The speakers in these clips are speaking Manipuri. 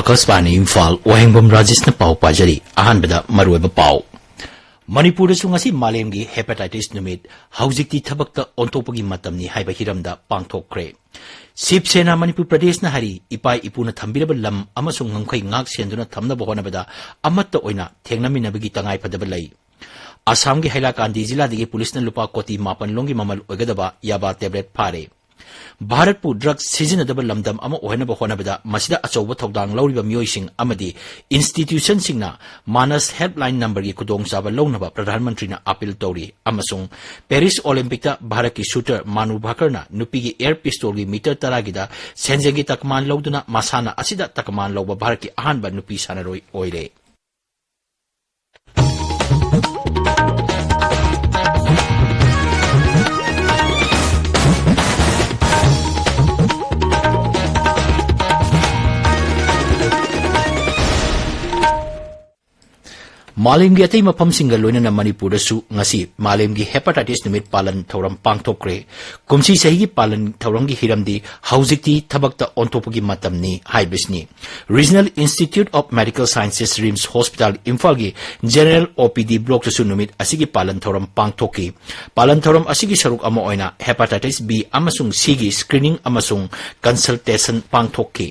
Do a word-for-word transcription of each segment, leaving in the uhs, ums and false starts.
ꯑꯀꯥꯁꯕꯥꯅꯤ ꯏꯝꯐꯥꯜ, ꯋꯥꯍꯦꯡꯕꯝ ꯔꯥꯖꯦꯁꯅ ꯄꯥꯎ ꯄꯥꯖꯔꯤ꯫ ꯑꯍꯥꯟꯕꯗ ꯃꯔꯨꯑꯣꯏꯕ ꯄꯥꯎ꯫ ꯃꯅꯤꯄꯨꯔꯗꯁꯨ ꯉꯁꯤ ꯃꯥꯂꯦꯝꯒꯤ ꯍꯦꯄꯥꯇꯥꯏꯇꯤꯁ ꯅꯨꯃꯤꯠ, ꯍꯧꯖꯤꯛꯇꯤ ꯊꯕꯛꯇ ꯑꯣꯟꯊꯣꯛꯄꯒꯤ ꯃꯇꯝꯅꯤ ꯍꯥꯏꯕ ꯍꯤꯔꯝꯗ ꯄꯥꯡꯊꯣꯛꯈ꯭ꯔꯦ꯫ ꯁꯤꯕ ꯁꯦꯅꯥ ꯃꯅꯤꯄꯨꯔ ꯄ꯭ꯔꯗꯦꯁꯅ ꯍꯥꯏꯔꯤ, ꯏꯄꯥ ꯏꯄꯨꯅ ꯊꯝꯕꯤꯔꯕ ꯂꯝ ꯑꯃꯁꯨꯡ ꯉꯝꯈꯩ ꯉꯥꯛ ꯁꯦꯟꯗꯨꯅ ꯊꯝꯅꯕ ꯍꯣꯠꯅꯕꯗ ꯑꯃꯠꯇ ꯑꯣꯏꯅ ꯊꯦꯡꯅꯃꯤꯟꯅꯕꯒꯤ ꯇꯉꯥꯏꯐꯗꯕ ꯂꯩ꯫ ꯑꯁꯥꯝꯒꯤ ꯍꯩꯂꯥꯀꯥꯟꯗꯤ ꯖꯤꯂꯥꯗꯒꯤ ꯄꯨꯂꯤꯁꯅ ꯂꯨꯄꯥ ꯀꯣꯇꯤ ꯃꯥꯄꯟ ꯂꯣꯝꯒꯤ ꯃꯃꯜ ꯑꯣꯏꯒꯗꯕ ꯌꯥꯕꯥ ꯇꯦꯕ꯭ꯂꯦꯠ ꯐꯥꯔꯦ꯫ ꯚꯥꯔꯠꯄꯨ ꯗ꯭ꯔꯒ ꯁꯤꯖꯤꯟꯅꯗꯕ ꯂꯝꯗꯝ ꯑꯃ ꯑꯣꯏꯍꯟꯅꯕ ꯍꯣꯠꯅꯕꯗ ꯃꯁꯤꯗ ꯑꯆꯧꯕ ꯊꯧꯗꯥꯡ ꯂꯧꯔꯤꯕ ꯃꯤꯑꯣꯏꯁꯤꯡ ꯑꯃꯗꯤ ꯏꯟꯁꯇꯤꯇ꯭ꯌꯨꯁꯟꯁꯤꯡꯅ ꯃꯥꯅꯁ ꯍꯦꯜꯞꯂꯥꯏꯟ ꯅꯝꯕꯔꯒꯤ ꯈꯨꯗꯣꯡꯆꯥꯕ ꯂꯧꯅꯕ ꯄ꯭ꯔꯙꯥꯟ ꯃꯟꯇ꯭ꯔꯤꯅ ꯑꯄꯤꯜ ꯇꯧꯔꯤ꯫ ꯑꯃꯁꯨꯡ ꯄꯦꯔꯤꯁ ꯑꯣꯂꯤꯝꯄꯤꯛꯇ ꯚꯥꯔꯠꯀꯤ ꯁꯨꯇꯔ ꯃꯥꯅꯨ ꯚꯥꯀꯔꯅ ꯅꯨꯄꯤꯒꯤ ꯑꯦꯌꯔ ꯄꯤꯁꯇꯣꯜꯒꯤ ꯃꯤꯇꯔ ꯇꯔꯥꯒꯤꯗ ꯁꯦꯟꯖꯦꯡꯒꯤ ꯇꯀꯃꯥꯟ ꯂꯧꯗꯨꯅ ꯃꯁꯥꯟꯅ ꯑꯁꯤꯗ ꯇꯀꯃꯥꯟ ꯂꯧꯕ ꯚꯥꯔꯠꯀꯤ ꯑꯍꯥꯟꯕ ꯅꯨꯄꯤ ꯁꯥꯟꯅꯔꯣꯏ ꯑꯣꯏꯔꯦ꯫ ꯃꯥꯂꯦꯝꯒꯤ ꯑꯇꯩ ꯃꯐꯝꯁꯤꯡꯒ ꯂꯣꯏꯅꯅ ꯃꯅꯤꯄꯨꯔꯗꯁꯨ ꯉꯁꯤ ꯃꯥꯂꯦꯝꯒꯤ ꯍꯦꯄꯥꯇꯥꯏꯇꯤꯁ ꯅꯨꯃꯤꯠ ꯄꯥꯂꯟ ꯊꯧꯔꯝ ꯄꯥꯡꯊꯣꯛꯈ꯭ꯔꯦ꯫ ꯀꯨꯝꯁꯤ ꯆꯍꯤꯒꯤ ꯄꯥꯂꯟ ꯊꯧꯔꯝꯒꯤ ꯍꯤꯔꯝꯗꯤ "ꯍꯧꯖꯤꯛꯇꯤ ꯊꯕꯛꯇ ꯑꯣꯟꯊꯣꯛꯄꯒꯤ ꯃꯇꯝꯅꯤ" ꯍꯥꯏꯕꯁꯤꯅꯤ꯫ Regional Institute of Medical Sciences, RIMS hospital ꯏꯝꯐꯥꯜꯒꯤ ꯖꯦꯅꯦꯔꯦꯜ ꯑꯣ ꯄꯤ ꯗꯤ ꯕ꯭ꯂꯣꯛꯇꯁꯨ ꯅꯨꯃꯤꯠ ꯑꯁꯤꯒꯤ ꯄꯥꯂꯟ ꯊꯧꯔꯝ ꯄꯥꯡꯊꯣꯛꯈꯤ꯫ ꯄꯥꯂꯟ ꯊꯧꯔꯝ ꯑꯁꯤꯒꯤ ꯁꯔꯨꯛ ꯑꯃ ꯑꯣꯏꯅ ꯍꯦꯄꯥꯇꯥꯏꯇꯤꯁ ꯕꯤ ꯑꯃꯁꯨꯡ ꯁꯤꯒꯤ ꯁ꯭ꯀ꯭ꯔꯤꯅꯤꯡ ꯑꯃꯁꯨꯡ ꯀꯟꯁꯜꯇꯦꯁꯟ ꯄꯥꯡꯊꯣꯛꯈꯤ꯫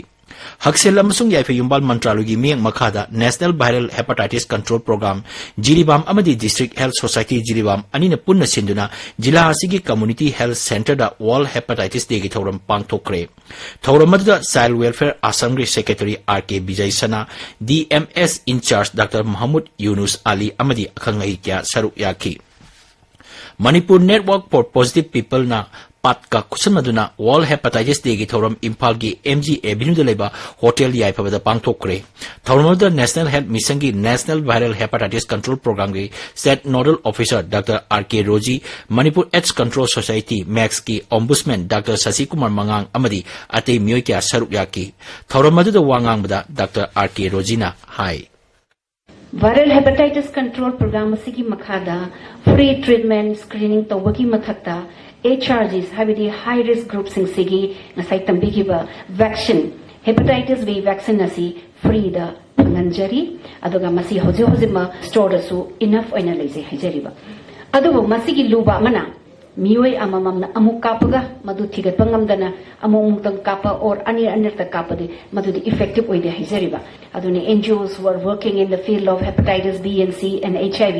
ꯍꯛꯁꯦꯜ ꯑꯃꯁꯨꯡ ꯌꯥꯏꯐ ꯌꯨꯝꯕꯥꯜ ꯃꯟꯇ꯭ꯔꯥꯂꯣꯏꯒꯤ ꯃꯤꯠꯌꯦꯡ ꯃꯈꯥꯗ National Viral Hepatitis Control Program, Jiribam ꯑꯃꯗꯤ District Health Society, ꯖꯤꯔꯤꯕꯥꯝ ꯑꯅꯤꯅ ꯄꯨꯟꯅ ꯁꯤꯟꯗꯨꯅ ꯖꯤꯂꯥ ꯑꯁꯤꯒꯤ Community Health Centreꯗ World Hepatitis Dayꯒꯤ ꯊꯧꯔꯝ ꯄꯥꯡꯊꯣꯛꯈ꯭ꯔꯦ꯫ ꯊꯧꯔꯝ ꯑꯗꯨꯗ Child Welfare Assamꯒꯤ Secretary R K Bijoy Sana, D M S in charge doctor Mahmud Yunus Ali ꯑꯃꯗꯤ ꯑꯈꯪ ꯑꯍꯩ ꯀꯌꯥ ꯁꯔꯨꯛ ꯌꯥꯈꯤ꯫ Manipur Network for Positive Peopleꯅ ꯄꯥꯠꯀ ꯈꯨꯠꯁꯝꯅꯗꯨꯅ World Hepatitis Dayꯒꯤ ꯊꯧꯔꯝ ꯏꯝꯐꯥꯜꯒꯤ ꯑꯦꯝ ꯖꯤ ꯑꯦꯚꯦꯅ꯭ꯌꯨꯗ ꯂꯩꯕ ꯍꯣꯇꯦꯜ ꯌꯥꯏꯐꯕꯗ ꯄꯥꯡꯊꯣꯛꯈ꯭ꯔꯦ꯫ ꯊꯧꯔꯝ ꯑꯗꯨꯗ National Health Missionꯒꯤ National Viral Hepatitis Control Programꯒꯤ State Nodal Officer doctor R K Roji, Manipur AIDS Control Society, ꯃꯦꯛꯁꯀꯤ Ombudsman ꯗꯥꯛꯇꯔ ꯁꯁꯤꯀꯨꯃꯥꯔ ꯃꯉꯥꯡ ꯑꯃꯗꯤ ꯑꯇꯩ ꯃꯤꯑꯣꯏ ꯀꯌꯥ ꯁꯔꯨꯛ ꯌꯥꯈꯤ꯫ ꯊꯧꯔꯝ ꯑꯗꯨꯗ ꯋꯥ ꯉꯥꯡꯕꯗ ꯗꯥꯛꯇꯔ ꯑꯥꯔ ꯀꯦ ꯔꯣꯖꯤꯅ ꯍꯥꯏ꯫ Viral Hepatitis Control Program ꯑꯁꯤꯒꯤ ꯃꯈꯥꯗ free treatment screening ꯇꯧꯕꯒꯤ ꯃꯊꯛꯇ H R Gs, ꯍꯥꯏꯕꯗꯤ high risk groupꯁꯤꯡꯁꯤꯒꯤ ꯉꯁꯥꯏ ꯇꯝꯕꯤꯈꯤꯕ vaccine, Hepatitis B vaccine ꯑꯁꯤ free ꯗ ꯐꯪꯍꯟꯖꯔꯤ꯫ ꯑꯗꯨꯒ ꯃꯁꯤ ꯍꯧꯖꯤꯛ ꯍꯧꯖꯤꯛꯃꯛ store ꯗꯁꯨ enough ꯑꯣꯏꯅ ꯂꯩꯖꯩ ꯍꯥꯏꯖꯔꯤꯕ꯫ ꯑꯗꯨꯕꯨ ꯃꯁꯤꯒꯤ ꯂꯨꯕ ꯑꯃꯅ, ꯃꯤꯑꯣꯏ ꯑꯃꯃꯝꯅ ꯑꯃꯨꯛ ꯀꯥꯞꯄꯒ ꯃꯗꯨ ꯊꯤꯒꯠꯄ ꯉꯝꯗꯅ ꯑꯃꯨꯛ ꯑꯃꯨꯛꯇꯪ ꯀꯥꯞꯄ or ꯑꯅꯤꯔꯛ ꯑꯅꯤꯔꯛꯇ ꯀꯥꯞꯄꯗꯤ ꯃꯗꯨꯗꯤ effective ꯑꯣꯏꯗꯦ ꯍꯥꯏꯖꯔꯤꯕ꯫ ꯑꯗꯨꯅ N G Os who are working in the field of hepatitis B and C and H I V,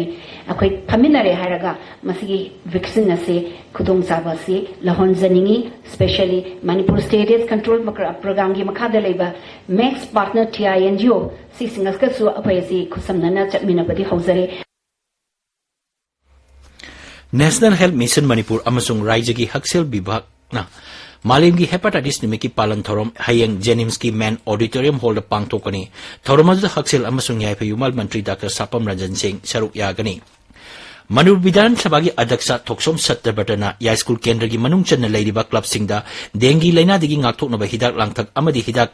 ꯑꯩꯈꯣꯏ ꯐꯝꯃꯤꯟꯅꯔꯦ ꯍꯥꯏꯔꯒ ꯃꯁꯤꯒꯤ vaccine ꯑꯁꯤ, ꯈꯨꯗꯣꯡꯆꯥꯕ ꯑꯁꯤ ꯂꯧꯍꯟꯖꯅꯤꯡꯏ꯫ Especially Manipur State AIDS Control Program ꯒꯤ ꯃꯈꯥꯗ ꯂꯩꯕ Max Partner T I N G O ꯁꯤꯁꯤꯡ ꯑꯁꯤꯒꯁꯨ ꯑꯩꯈꯣꯏ ꯑꯁꯤ ꯈꯨꯠꯁꯝꯅꯅ ꯆꯠꯃꯤꯟꯅꯕꯗꯤ ꯍꯧꯖꯔꯦ꯫ National Health Mission ꯃꯅꯤꯄꯨꯔ ꯑꯃꯁꯨꯡ ꯔꯥꯏꯖ꯭ꯌꯒꯤ ꯍꯛꯁꯦꯜ ꯕꯤꯚꯥꯒꯅ ꯃꯥꯂꯦꯝꯒꯤ ꯍꯦꯄꯥꯇꯥꯏꯇꯤꯁ ꯅꯨꯃꯤꯠꯀꯤ ꯄꯥꯂꯟ ꯊꯧꯔꯝ ꯍꯌꯦꯡ JNIMS ꯀꯤ main auditorium hall ꯗ ꯄꯥꯡꯊꯣꯛꯀꯅꯤ꯫ ꯊꯧꯔꯝ ꯑꯗꯨꯗ ꯍꯛꯁꯦꯜ ꯑꯃꯁꯨꯡ ꯌꯥꯏꯐ ꯌꯨꯝꯕꯥꯜ ꯃꯟꯇ꯭ꯔꯤ ꯗꯥꯛꯇꯔ ꯁꯥꯄꯝ ꯔꯟꯖꯟ ꯁꯤꯡ ꯁꯔꯨꯛ ꯌꯥꯒꯅꯤ꯫ ꯃꯅꯤꯄꯨꯔ ꯕꯤꯙꯥꯟ ꯁꯚꯥꯒꯤ ꯑꯗ꯭ꯌꯛꯁ ꯊꯣꯛꯁꯣꯝ ꯁꯠꯇ꯭ꯌꯕ꯭ꯔꯇꯅ ꯌꯥꯏꯁ꯭ꯀꯨꯜ ꯀꯦꯟꯗ꯭ꯔꯒꯤ ꯃꯅꯨꯡ ꯆꯟꯅ ꯂꯩꯔꯤꯕ ꯀ꯭ꯂꯕꯁꯤꯡꯗ ꯗꯦꯡꯒꯤ ꯂꯥꯏꯅꯥꯗꯒꯤ ꯉꯥꯛꯊꯣꯛꯅꯕ ꯍꯤꯗꯥꯛ ꯂꯥꯡꯊꯛ ꯑꯃꯗꯤ ꯍꯤꯗꯥꯛ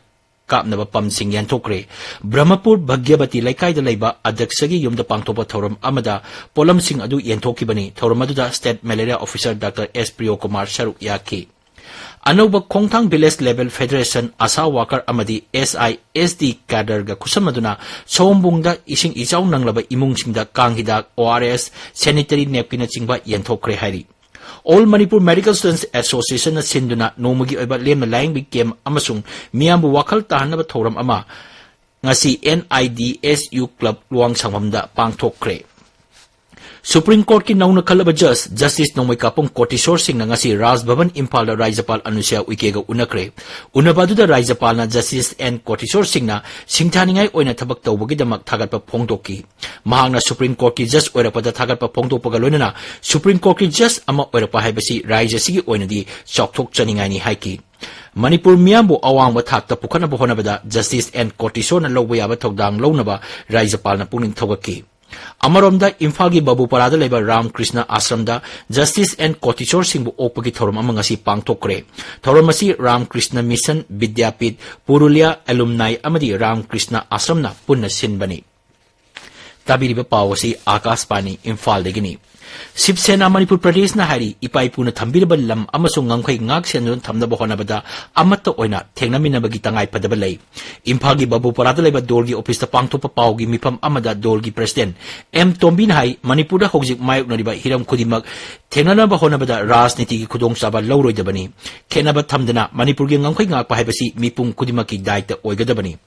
ꯀꯥꯞꯅꯕ ꯄꯝꯁꯤꯡ ꯌꯦꯟꯊꯣꯛꯈ꯭ꯔꯦ꯫ ꯕ꯭ꯔꯍꯃꯄꯨꯔ ꯚꯒ꯭ꯌꯕꯇꯤ ꯂꯩꯀꯥꯏꯗ ꯂꯩꯕ ꯑꯗ꯭ꯌꯛꯁꯒꯤ ꯌꯨꯝꯗ ꯄꯥꯡꯊꯣꯛꯄ ꯊꯧꯔꯝ ꯑꯃꯗ ꯄꯣꯠꯂꯝꯁꯤꯡ ꯑꯗꯨ ꯌꯦꯟꯊꯣꯛꯈꯤꯕꯅꯤ꯫ ꯊꯧꯔꯝ ꯑꯗꯨꯗ State Malaria Officer ꯗꯥꯛꯇꯔ ꯑꯦꯁ ꯄ꯭ꯔꯤꯌꯣꯀꯨꯃꯥꯔ ꯁꯔꯨꯛ ꯌꯥꯈꯤ꯫ ꯑꯅꯧꯕ ꯈꯣꯡꯊꯥꯡ Village Level Federation, ASHA worker ꯑꯃꯗꯤ S I S D cadre ꯒ ꯈꯨꯠꯁꯝꯅꯗꯨꯅ ꯁꯑꯣꯝꯕꯨꯡꯗ ꯏꯁꯤꯡ ꯏꯆꯥꯎ ꯅꯪꯂꯕ ꯏꯃꯨꯡꯁꯤꯡꯗ ꯀꯥꯡ ꯍꯤꯗꯥꯛ, O R S, sanitary napkin ꯅꯆꯤꯡꯕ ꯌꯦꯟꯊꯣꯛꯈ꯭ꯔꯦ ꯍꯥꯏꯔꯤ꯫ All Manipur Medical Students Association ꯅ ꯁꯤꯟꯗꯨꯅ ꯅꯣꯡꯃꯒꯤ ꯑꯣꯏꯕ ꯂꯦꯝꯅ ꯂꯥꯌꯦꯡꯕꯒꯤ camp ꯑꯃꯁꯨꯡ ꯃꯤꯌꯥꯝꯕꯨ ꯋꯥꯈꯜ ꯇꯥꯍꯟꯅꯕ ꯊꯧꯔꯝ ꯑꯃ ꯉꯁꯤ N I D S U club ꯂꯨꯋꯥꯡꯁꯥꯡꯕꯝꯗ ꯄꯥꯡꯊꯣꯛꯈ꯭ꯔꯦ꯫ Supreme Court ꯀꯤ ꯅꯧꯅ ꯈꯜꯂꯕ Judge Justice ꯅꯣꯡꯃꯩꯀꯥꯄꯝ ꯀꯣꯇꯤꯁꯣꯔ ꯁꯤꯡꯅ ꯉꯁꯤ ꯔꯥꯖ ꯚꯕꯟ ꯏꯝꯐꯥꯜꯗ ꯔꯥꯖ꯭ꯌꯄꯥꯜ ꯑꯅꯨꯁ꯭ꯌꯥ ꯎꯏꯀꯦꯒ ꯎꯅꯈ꯭ꯔꯦ꯫ ꯎꯅꯕ ꯑꯗꯨꯗ ꯔꯥꯖ꯭ꯌꯄꯥꯜꯅ Justice N ꯀꯣꯇꯤꯁꯣꯔ ꯁꯤꯡꯅ ꯁꯤꯡꯊꯥꯅꯤꯡꯉꯥꯏ ꯑꯣꯏꯅ ꯊꯕꯛ ꯇꯧꯕꯒꯤꯗꯃꯛ ꯊꯥꯒꯠꯄ ꯐꯣꯡꯗꯣꯛꯈꯤ꯫ ꯃꯍꯥꯛꯅ Supreme Court ꯀꯤ Judge ꯑꯣꯏꯔꯛꯄꯗ ꯊꯥꯒꯠꯄ ꯐꯣꯡꯗꯣꯛꯄꯒ ꯂꯣꯏꯅꯅ Supreme Court ꯀꯤ Judge ꯑꯃ ꯑꯣꯏꯔꯛꯄ ꯍꯥꯏꯕꯁꯤ ꯔꯥꯖ꯭ꯌ ꯑꯁꯤꯒꯤ ꯑꯣꯏꯅꯗꯤ ꯆꯥꯎꯊꯣꯛꯆꯅꯤꯡꯉꯥꯏꯅꯤ ꯍꯥꯏꯈꯤ꯫ ꯃꯅꯤꯄꯨꯔ ꯃꯤꯌꯥꯝꯕꯨ ꯑꯋꯥꯡꯕ ꯊꯥꯛꯇ ꯄꯨꯈꯠꯅꯕ ꯍꯣꯠꯅꯕꯗ Justice N ꯀꯣꯇꯤꯁꯣꯔꯅ ꯂꯧꯕ ꯌꯥꯕ ꯊꯧꯗꯥꯡ ꯂꯧꯅꯕ ꯔꯥꯖ꯭ꯌꯄꯥꯜꯅ ꯄꯨꯛꯅꯤꯡ ꯊꯧꯒꯠꯈꯤ꯫ ꯑꯃꯔꯣꯝꯗ ꯏꯝꯐꯥꯜꯒꯤ ꯕꯥꯕꯨꯄꯥꯔꯥꯗ ꯂꯩꯕ ꯔꯥꯝ ꯀ꯭ꯔꯤꯁꯅ ꯑꯥꯁ꯭ꯔꯝꯗ Justice N ꯀꯣꯇꯤꯁꯣꯔ ꯁꯤꯡꯕꯨ ꯑꯣꯛꯄꯒꯤ ꯊꯧꯔꯝ ꯑꯃ ꯉꯁꯤ ꯄꯥꯡꯊꯣꯛꯈ꯭ꯔꯦ꯫ ꯊꯧꯔꯝ ꯑꯁꯤ ꯔꯥꯝ ꯀ꯭ꯔꯤꯁꯅ Mission, ꯕꯤꯗ꯭ꯌꯥꯄꯤꯊ, ꯄꯨꯔꯨꯂꯤꯌꯥ Alumni ꯑꯃꯗꯤ ꯔꯥꯝ ꯀ꯭ꯔꯤꯁꯅ ꯑꯥꯁ꯭ꯔꯝꯅ ꯄꯨꯟꯅ ꯁꯤꯟꯕꯅꯤ꯫ ꯇꯥꯕꯤꯔꯤꯕ ꯄꯥꯎ ꯑꯁꯤ ꯑꯥꯀꯥꯁꯕꯥꯅꯤ ꯏꯝꯐꯥꯜꯗꯒꯤꯅꯤ꯫ ꯁꯤꯕ ꯁꯦꯅꯥ ꯃꯅꯤꯄꯨꯔ ꯄ꯭ꯔꯗꯦꯁꯅ ꯍꯥꯏꯔꯤ, ꯏꯄꯥ ꯏꯄꯨꯅ ꯊꯝꯕꯤꯔꯕ ꯂꯝ ꯑꯃꯁꯨꯡ ꯉꯝꯈꯩ ꯉꯥꯛ ꯁꯦꯟꯗꯨꯅ ꯊꯝꯅꯕ ꯍꯣꯠꯅꯕꯗ ꯑꯃꯠꯇ ꯑꯣꯏꯅ ꯊꯦꯡꯅꯃꯤꯟꯅꯕꯒꯤ ꯇꯉꯥꯏ ꯐꯗꯕ ꯂꯩ꯫ ꯏꯝꯐꯥꯜꯒꯤ ꯕꯕꯨꯄꯥꯔꯥꯗ ꯂꯩꯕ ꯗꯣꯜꯒꯤ ꯑꯣꯐꯤꯁꯇ ꯄꯥꯡꯊꯣꯛꯄ ꯄꯥꯎꯒꯤ ꯃꯤꯐꯝ ꯑꯃꯗ ꯗꯣꯜꯒꯤ ꯄ꯭ꯔꯁꯤꯗꯦꯟ ꯑꯦꯝ ꯇꯣꯝꯕꯤꯅ ꯍꯥꯏ, ꯃꯅꯤꯄꯨꯔꯗ ꯍꯧꯖꯤꯛ ꯃꯥꯌꯣꯛꯅꯔꯤꯕ ꯍꯤꯔꯝ ꯈꯨꯗꯤꯡꯃꯛ ꯊꯦꯡꯅꯅꯕ ꯍꯣꯠꯅꯕꯗ ꯔꯥꯖꯅꯤꯇꯤꯒꯤ ꯈꯨꯗꯣꯡꯆꯥꯕ ꯂꯧꯔꯣꯏꯗꯕꯅꯤ꯫ ꯈꯦꯠꯅꯕ ꯊꯝꯗꯅ ꯃꯅꯤꯄꯨꯔꯒꯤ ꯉꯝꯈꯩ ꯉꯥꯛꯄ ꯍꯥꯏꯕꯁꯤ ꯃꯤꯄꯨꯝ ꯈꯨꯗꯤꯡꯃꯛꯀꯤ ꯗꯥꯏꯇ ꯑꯣꯏꯒꯗꯕꯅꯤ꯫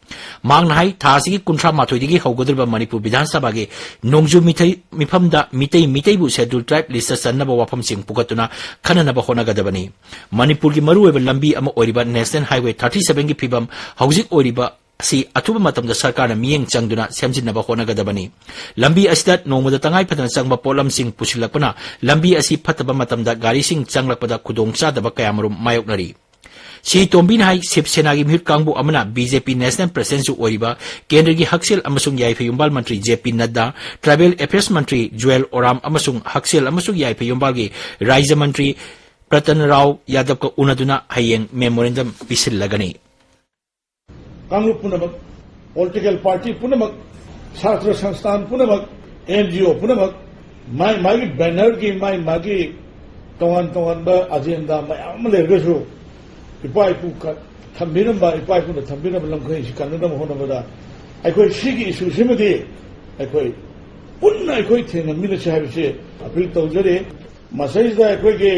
ꯃꯍꯥꯛꯅ ꯍꯥꯏ, ꯊꯥ ꯑꯁꯤꯒꯤ ꯀꯨꯟꯊ꯭ꯔꯥ ꯃꯥꯊꯣꯏꯗꯒꯤ ꯍꯧꯒꯗꯧꯔꯤꯕ ꯃꯅꯤꯄꯨꯔ ꯕꯤꯙꯥꯟ ꯁꯚꯥꯒꯤ ꯅꯣꯡꯖꯨ ꯃꯤꯊꯩ ꯃꯤꯐꯝꯗ ꯃꯤꯇꯩ ꯃꯤꯇꯩꯕꯨ ꯁꯦꯗꯨꯜ ꯇ꯭ꯔꯥꯏꯕ ꯂꯤꯁꯇ ꯆꯟꯅꯕ ꯋꯥꯐꯝꯁꯤꯡ ꯄꯨꯈꯠꯇꯨꯅ ꯈꯟꯅꯅꯕ ꯍꯣꯠꯅꯒꯗꯕꯅꯤ꯫ ꯃꯅꯤꯄꯨꯔꯒꯤ ꯃꯔꯨꯑꯣꯏꯕ ꯂꯝꯕꯤ ꯑꯃ ꯑꯣꯏꯔꯤꯕ ꯅꯦꯁꯅꯦꯜ ꯍꯥꯏꯋꯦ ꯊꯥꯔꯇꯤ ꯁꯚꯦꯟꯒꯤ ꯐꯤꯕꯝ ꯍꯧꯖꯤꯛ ꯑꯣꯏꯔꯤꯕ ꯑꯁꯤ ꯑꯊꯨꯕ ꯃꯇꯝꯗ ꯁꯔꯀꯥꯔꯅ ꯃꯤꯠꯌꯦꯡ ꯆꯪꯗꯨꯅ ꯁꯦꯝꯖꯤꯟꯅꯕ ꯍꯣꯠꯅꯒꯗꯕꯅꯤ꯫ ꯂꯝꯕꯤ ꯑꯁꯤꯗ ꯅꯣꯡꯃꯗ ꯇꯉꯥꯏ ꯐꯗꯅ ꯆꯪꯕ ꯄꯣꯠꯂꯝꯁꯤꯡ ꯄꯨꯁꯤꯜꯂꯛꯄꯅ ꯂꯝꯕꯤ ꯑꯁꯤ ꯐꯠꯇꯕ ꯃꯇꯝꯗ ꯒꯥꯔꯤꯁꯤꯡ ꯆꯪꯂꯛꯄꯗ ꯈꯨꯗꯣꯡꯆꯥꯗꯕ ꯀꯌꯥꯃꯔꯨꯝ ꯃꯥꯌꯣꯛꯅꯔꯤ꯫ ꯁꯤ ꯇꯣꯝꯕꯤꯅ ꯍꯥꯏ, ꯁꯤꯕ ꯁꯦꯅꯥꯒꯤ ꯃꯤꯍꯨꯠ ꯀꯥꯡꯕꯨ ꯑꯃꯅ ꯕꯤ ꯖꯦ ꯄꯤ ꯅꯦꯁꯅꯦꯜ ꯄ꯭ꯔꯁꯤꯗꯦꯟꯁꯨ ꯑꯣꯏꯔꯤꯕ ꯀꯦꯟꯗ꯭ꯔꯒꯤ ꯍꯛꯁꯦꯜ ꯑꯃꯁꯨꯡ ꯌꯥꯏꯐ ꯌꯨꯝꯕꯥꯜ ꯃꯟꯇ꯭ꯔꯤ ꯖꯦ ꯄꯤ ꯅꯗ꯭ꯗꯥ, ꯇ꯭ꯔꯥꯏꯕꯦꯜ ꯑꯦꯐꯤꯌꯔꯁ ꯃꯟꯇ꯭ꯔꯤ ꯖꯨꯑꯦꯜ ꯑꯣꯔꯥꯝ ꯑꯃꯁꯨꯡ ꯍꯛꯁꯦꯜ ꯑꯃꯁꯨꯡ ꯌꯥꯏꯐ ꯌꯨꯝꯕꯥꯜꯒꯤ ꯔꯥꯏꯖ꯭ꯌ ꯃꯟꯇ꯭ꯔꯤ ꯄ꯭ꯔꯇꯟ ꯔꯥꯎ ꯌꯥꯗꯕꯀ ꯎꯅꯗꯨꯅ ꯍꯌꯦꯡ ꯃꯦꯃꯣꯔꯦꯟꯗꯝ ꯄꯤꯁꯤꯜꯂꯒꯅꯤ꯫ ꯀꯥꯡꯂꯨꯞ ꯄꯨꯝꯅꯃꯛ, ꯄꯣꯂꯤꯇꯤꯀꯦꯜ ꯄꯥꯔꯇꯤ ꯄꯨꯝꯅꯃꯛ, ꯁꯥꯇ꯭ꯔ ꯁꯪꯁꯊꯥꯟ ꯄꯨꯝꯅꯃꯛ, ꯑꯦꯟ ꯖꯤ ꯑꯣ ꯄꯨꯝꯅꯃꯛ, ꯃꯥꯏ ꯃꯥꯒꯤ ꯕꯦꯅꯔꯒꯤ, ꯃꯥꯏ ꯃꯥꯒꯤ ꯇꯣꯉꯥꯟ ꯇꯣꯉꯥꯟꯕ ꯑꯖꯦꯟꯗꯥ ꯃꯌꯥꯝ ꯑꯃ ꯂꯩꯔꯒꯁꯨ, ꯏꯄꯥ ꯏꯄꯨ ꯀ-, ꯊꯝꯕꯤꯔꯝꯕ, ꯏꯄꯥ ꯏꯄꯨꯅ ꯊꯝꯕꯤꯔꯝꯕ ꯂꯝꯈꯩꯁꯤ ꯀꯟꯅꯅꯕ ꯍꯣꯠꯅꯕꯗ ꯑꯩꯈꯣꯏ ꯁꯤꯒꯤ ꯏꯁꯨꯁꯤꯃꯗꯤ ꯑꯩꯈꯣꯏ ꯄꯨꯟꯅ ꯑꯩꯈꯣꯏ ꯊꯦꯡꯅꯃꯤꯟꯅꯁꯤ ꯍꯥꯏꯕꯁꯤ ꯑꯄꯤꯜ ꯇꯧꯖꯔꯤ꯫ ꯃꯁꯤꯗꯩꯁꯤꯗ ꯑꯩꯈꯣꯏꯒꯤ